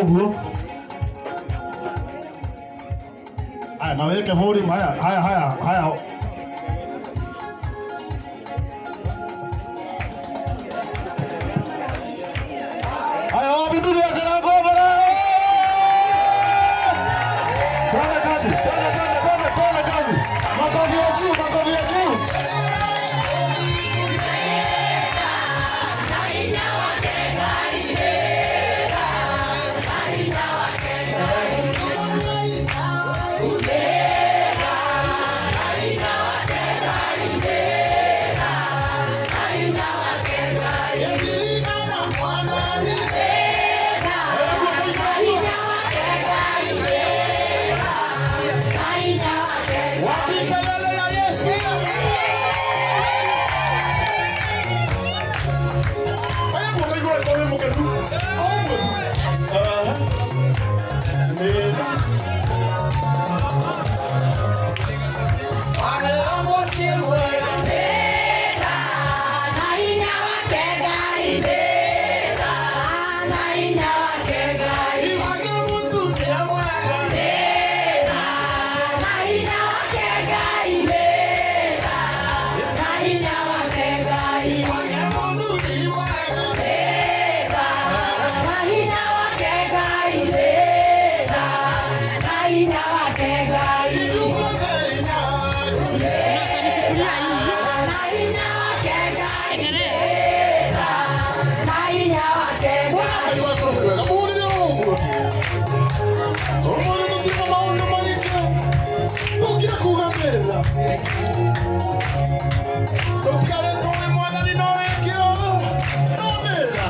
Ũguo. Haya, na weke volume. Haya, haya, haya, haya. Haya, wapi nduru ya Karangobora? Twende kazi, twende, twende, twende, twende kazi. Makofi ya juu, makofi ya juu. Wapi kelele ya Yesu? Haya, guoko igũrũ angĩkorwo wĩ mũkenu. O ũguo tu. Aha. Nĩ. Mũhũrĩre o ũguo tu. Ũmũthĩ tũtirĩ na maũndũ maingĩ. Tũkire kuga nĩtha. Tũtiarĩtwo nĩ Mwathani no wĩke ũũ. No nĩtha.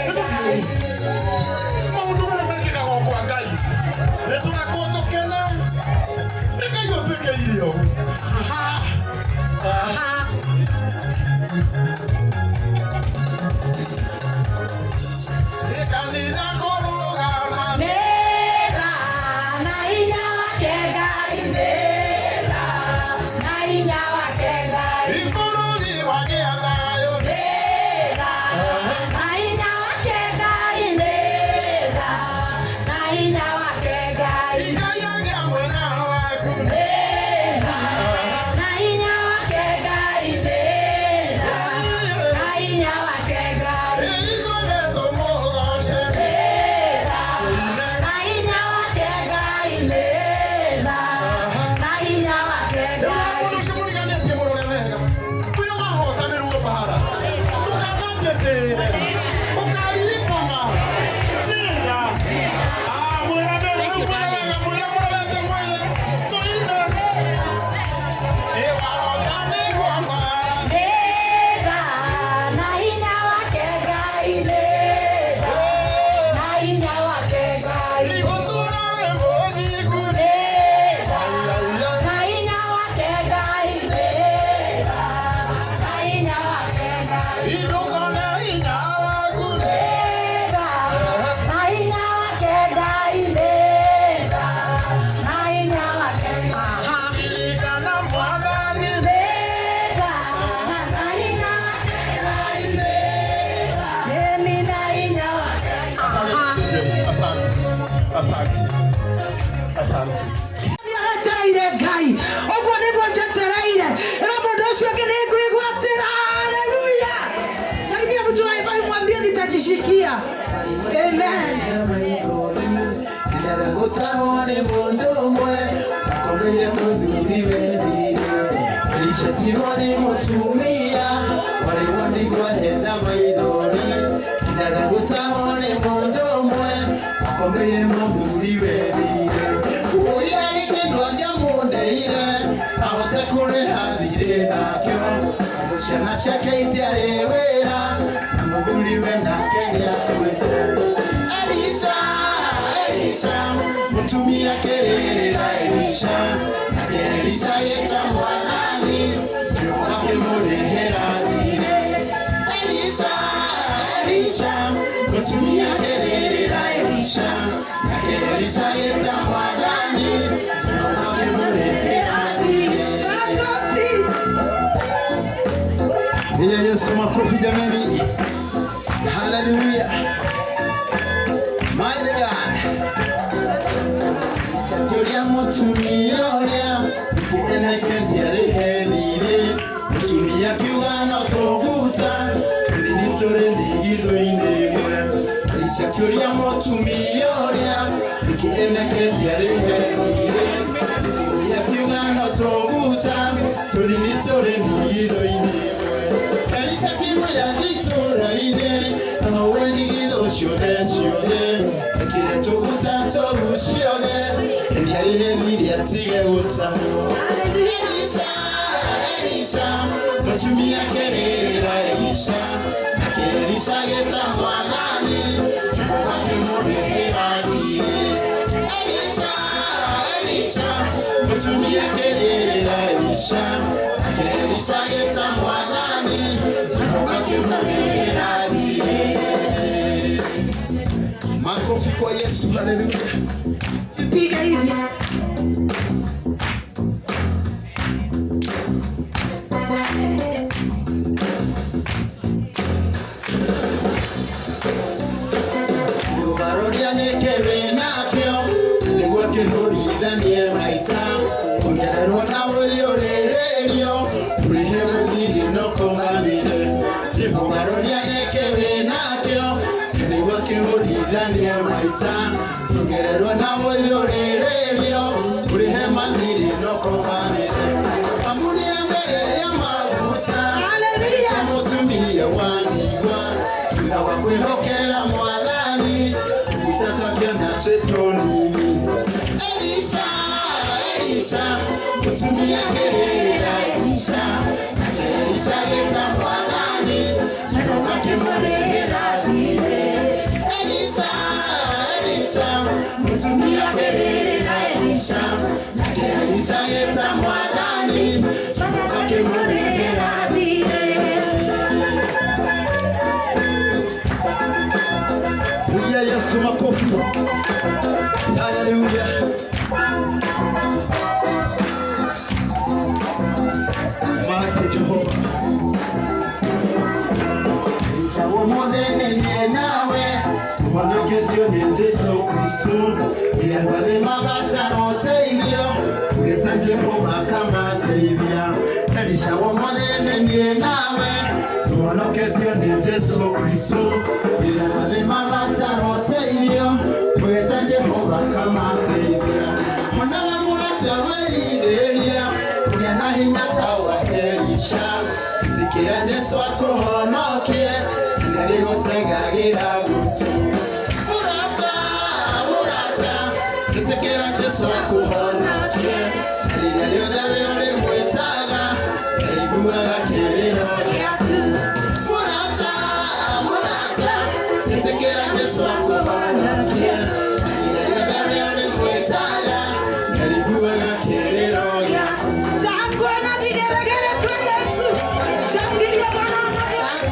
Ũthiĩ ũyũ. Maũndũ maya mekĩkaga o kwa Ngai. Nĩ tũrakorwo tũkene. Nĩ Ngai ũtwĩkĩire ũũ. Aha. Aha. Kanitha kũrũgama. Nĩtha na hinya wake Ngai, nĩtha na hinya wake Ngai. Bũrũri wagĩa thayũ. Nĩtha na hinya wake Ngai, nĩtha na hinya wake Ngai. Ngai agĩa mwena waku. Nĩtha na hinya wake Ngai, nĩtha na hinya wake Ngai. Ithuothe tũmũgoce. Nĩtha na hinya wake Ngai, nĩtha na hinya wake Ngai. Mũndũ ũcio mũriganĩtie mũrore wega. Wĩra wahotanĩrwo mbara. Ndũkananjĩtĩre. Ũkaririkana. Nĩtha. Ah, mwĩra mwĩra mwĩra wega, mwĩra mũrorete mwĩre. Tũine. Ĩ wahotanĩirwo mbara. Nĩtha na hinya wake Ngai, nĩtha na hinya wake Ngai. Igũtũũra wĩ mũthingu. Nĩtha na hinya wake Ngai, nĩtha na hinya wake Ngai. Ndũkone hinya waku. Nĩtha na hinya wake Ngai, nĩtha na hinya wake Ngai. Ririkana Mwathani. Nĩtha na hinya wake Ngai, nĩtha nĩmi na hinya wake. Asante. Asante. Asante. Njetereire Ngai, ũguo nĩguo njetereire. Ĩra mũndũ ũcio ũngĩ, nĩ ngwĩgwatĩra. Haleluya! Salimia mtu wa imani, mwambie nitajishikia. Amen. Nyendaga gũtahwo nĩ mũndũ ũmwe akomeire mũthuri wethire Ricetirwo nĩ mũtumia warĩ wa ndigwa hena maithori. Nyendaga gũtahwo nĩ mũndũ ũmwe akomeire mũthuri wethire. Ũira nĩ kĩndũ angĩamũndeire ahote. kũrĩha thirĩ nakĩo tondũ ciana ciake itiarĩ wĩra na mũthuriwe nake nĩakuĩte. Elisha, Elisha, mũtumia kĩrĩrĩra Elisha, nake Elisha agĩta mwathani, Jehova akĩmũrĩhĩra thirĩ. Elisha, Elisha, mũtumia kĩrĩrĩra Elisha, nake Elisha agĩta mwathani, Jehova akĩmũrĩhĩra thirĩ. Makofi. Piga Yesu makofi jamani. Hallelujah. Mighty God. Akĩũria mũtumia ũrĩa nĩkĩ ndiarĩhe thirĩ. Mũtumia akiuga no tũguta tũnini tũrĩ ndigithũ-inĩ ĩmwe. Elisha akĩũria mũtumia ũrĩa nĩkĩ ndiarĩhe thirĩ. Mũtumia akiuga no tũguta tũnini tũrĩ ndigithũ-inĩ ĩmwe. Elisha akĩmwĩra thiĩ itũũra-inĩ ahoe ndigithũ ciothe ciothe ekĩre tũguta tũu ciothe ndiarĩhe thirĩ atige gũtahwo. Elisha, Elisha, mũtumia akĩrĩrĩra Elisha, nake Elisha agĩta mwathani, Jehova akĩmũrĩhĩra thirĩ. Elisha, Elisha, mũtumia akĩrĩrĩra Elisha, nake Elisha agĩta mwathani, Jehova akĩmũrĩhĩra thirĩ. Makofi kwa Yesu, haleluya. Piga hivi. Rũbaroria nĩkĩ wĩnakĩo nĩguo kĩhũrithanie maita ongererwo na ũiyũrĩrĩrio ũrĩhe mũthirĩ no kũnganĩre. Rũbaroria nĩkĩ wĩnakĩo nĩguo kĩhũrithanie maita ongererwo na ũiyũrĩrĩrio ũrĩhe mathirĩ no kũnganĩre. Kambuni ya mbere ya maguta Hallelujah. mũtumia wa ndigwa thutha wa kwĩhokera mwathani tũguta twakĩona twĩ tũnini. Elisha, Elisha, mũtumia akĩrĩrĩra Elisha, nake Elisha agĩta mwathani, Jehova akĩmũrĩhĩra thirĩ. Elisha, Elisha, mũtumia akĩrĩrĩra Elisha, nake Elisha agĩta mwathani, Jehova akĩmũrĩhĩra thirĩ. Pigia Yesu makofi. Haleluya. Mighty Jehovah. Ũmũthĩ nĩ niĩ nawe tũhonoketio nĩ Jesũ Kristo rĩrĩa andũ othe mabatara ũteithio tũgĩta Jehova akamateithia. Elisha ũmũthĩ nĩ niĩ nawe tũhonoketio nĩ Jesũ Kristo rĩrĩa andũ othe mabatara ũteithio tũgĩta Jehova akamateithia. Onaga mũrata werirĩria kũgĩa na hinya ta wa Elisha ĩtĩkĩra Jesũ akũhonokie nĩrĩgũtegagĩra gũtũ. Mũrata, mũrata, ĩtĩkĩra Jesũ akũhonokie rĩrĩa rĩothe we ũrĩmwĩtaga nĩaiguaga kĩrĩro gĩaku. Mũrata, mũrata, ĩtĩkĩra Jesũ akũhonokie rĩrĩa rĩothe we ũrĩmwĩtaga nĩaiguaga kĩrĩro gĩaku. Shangwe na vigeregere kwa Yesu. Shangilia Bwana wa mabwana.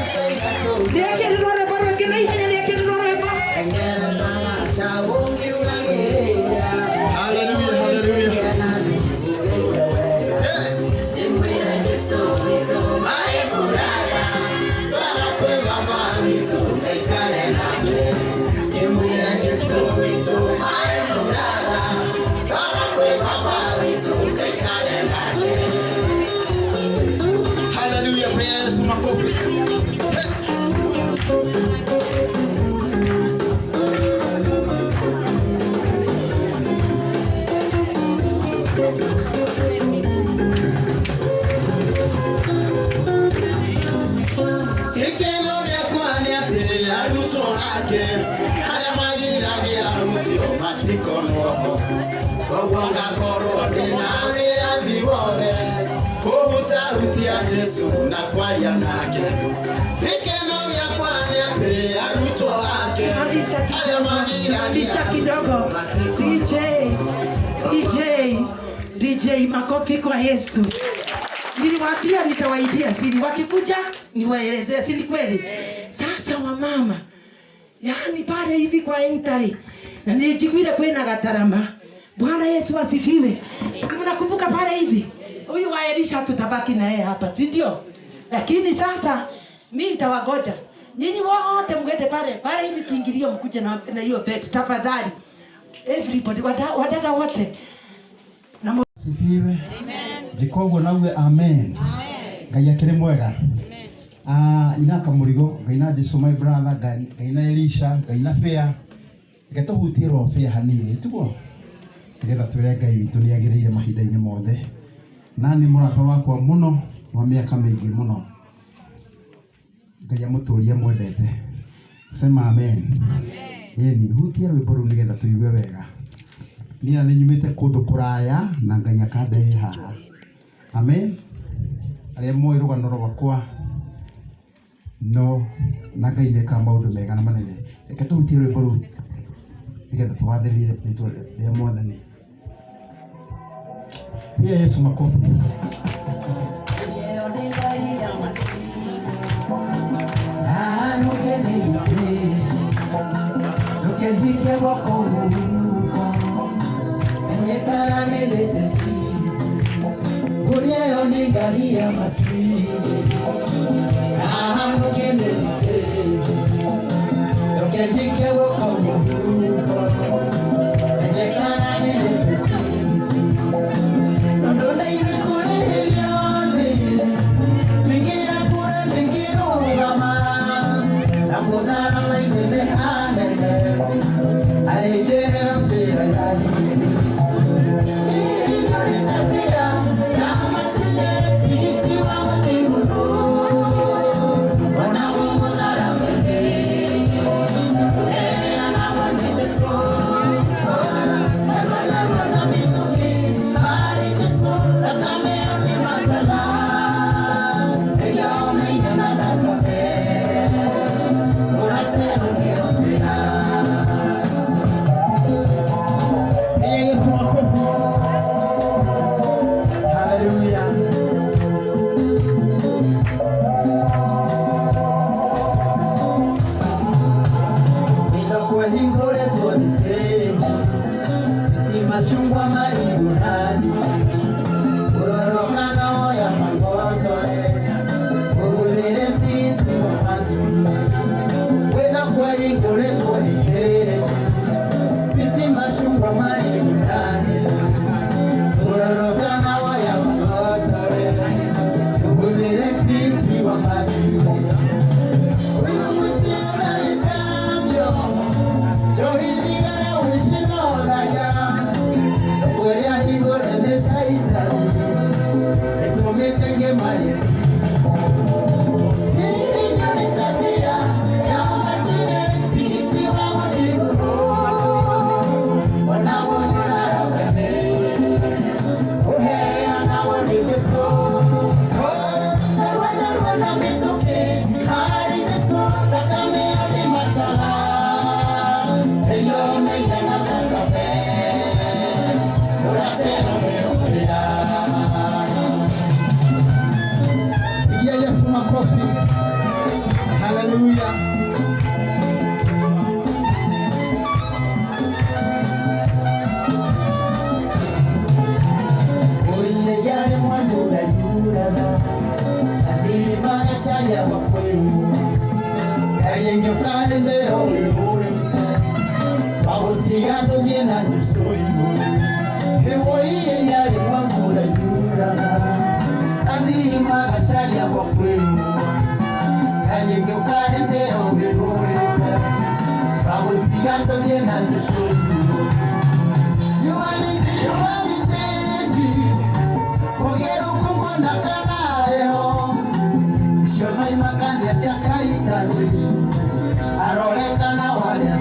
Nĩekĩrirwo rwĩmbo rũngĩ na ihenya, nĩekĩrirwo rwĩmbo. Hallelujah, hallelujah. Hallelujah. Pigia Yesu makofi. Gĩkeno gĩakwa nĩ atĩ arutwo ake arĩa magiragĩra arutwo matikonwo ho, koguo ngakorwo ndĩna wĩyathi wothe. Ahutia Jesu na kwaria nake. Gĩkeno gĩakwa nĩ atĩ arutwo ake arĩa magiragia Kisha kidogo. DJ, DJ, DJ, makofi kwa Yesu. Niliwaambia nitawaibia siri, wakikuja niwaelezee, si ni kweli? Sasa wamama, yaani pale hivi kwa entry na nilijikuira kwena gatarama. Bwana Yesu asifiwe. Si mnakumbuka pale hivi? Huyu wa Elisha tutabaki na yeye hapa, si ndio? Lakini sasa mimi nitawagoja. Nyinyi wote mgende pale, pale hivi kiingilio mkuje na hiyo bed tafadhali. Everybody, wadada wote. Na Sifiwe. Njĩka nauge amen. Ngai akĩrĩ mwega. Ah, ina kamũrigo, Ngai na Jesu my brother, Ngai na Elisha, Ngai na Fair. Reke tũhutie roho Fair hanini, tiguo? Nĩgetha twĩre Ngai witũ nĩ agĩrĩire mahinda-inĩ mothe. Na nĩ mũrata wakwa mũno wa mĩaka mĩingĩ mũno. Ngai amũtũrie mwendete. Sema amen. Ĩni, hutia rwĩmbo rũu nĩgetha tũigue wega. Niĩ nĩ nyumĩte kũndũ kũraya na Ngai akandehe haha. Amen. Arĩa moĩ rũgano rwakwa no na Ngai nĩekaga maũndũ mega na manene. Reke tũhutie rwĩmbo rũu nĩgetha tũgathĩrĩrie rĩtwa rĩa Mwathani. Pigia Yesu makofi. Pigia Yesu makofi. Hallelujah. Machungwa marigũ na ndimũ Ũroroka na woya mangotore Ũhũthĩre thitima matunda Wĩna kweri ngũrĩtwo ithĩrĩte Mĩtĩ machungwa marigũ na ndimũ Ũroroka na woya mangotore Ũhũthĩre thitima matunda Ũyũ mũtĩ ũragĩcambio Njohi thigara ũcinoraga Kũrĩa igũrũ nĩ caitani ĩtũmĩte ngĩmarie. Pigia Yesu makofi. Hallelujah. Oine yale mwandu yuraga Athima caria makwĩru Yarienyoka leo wĩhũrĩte Wagũtiga tũthiĩ na Jesũ igũrũ Ĩmwe yale mwandu yuraga Athima caria makwĩru Yarienyoka leo wĩhũrĩte Wagũtiga tũthiĩ na Jesũ igũrũ You are the, you are the, Aroreka na waria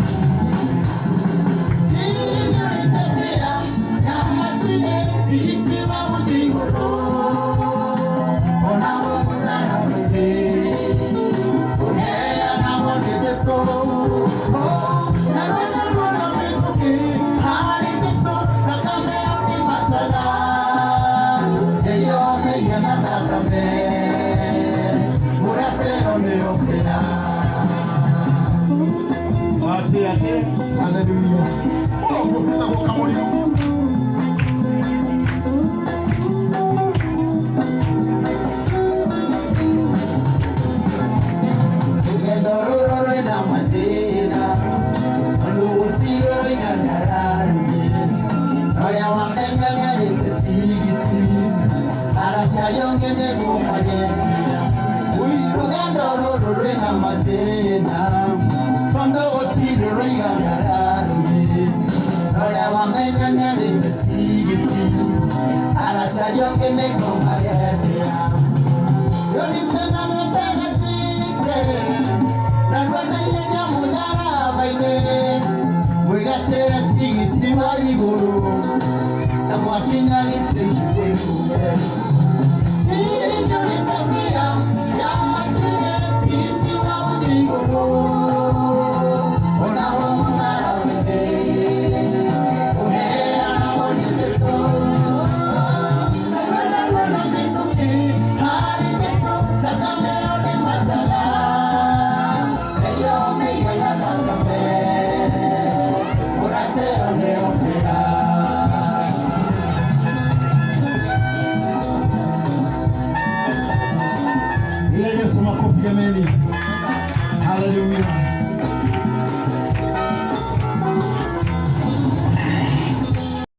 Haleluya. Ũroguo wĩtagwo Kamũrigo. Rũgendo rũrũ rwĩna mathĩna, tondũ gũtirĩ ũroiga ndararũmie. Ũrĩa wamenya nĩarĩte tigiti, aracaria ũngĩ nĩguo mageria. Ui, rũgendo rũrũ rwĩna mathĩna, tondũ gũtirĩ ũroiga ndararũmie. Ũrĩa wamenya nĩarĩte tigiti, aracaria ũngĩ nĩguo mageria. Mwigatĩra tigiti wa igũrũ na mwakinya gĩtĩ kĩrĩkũ.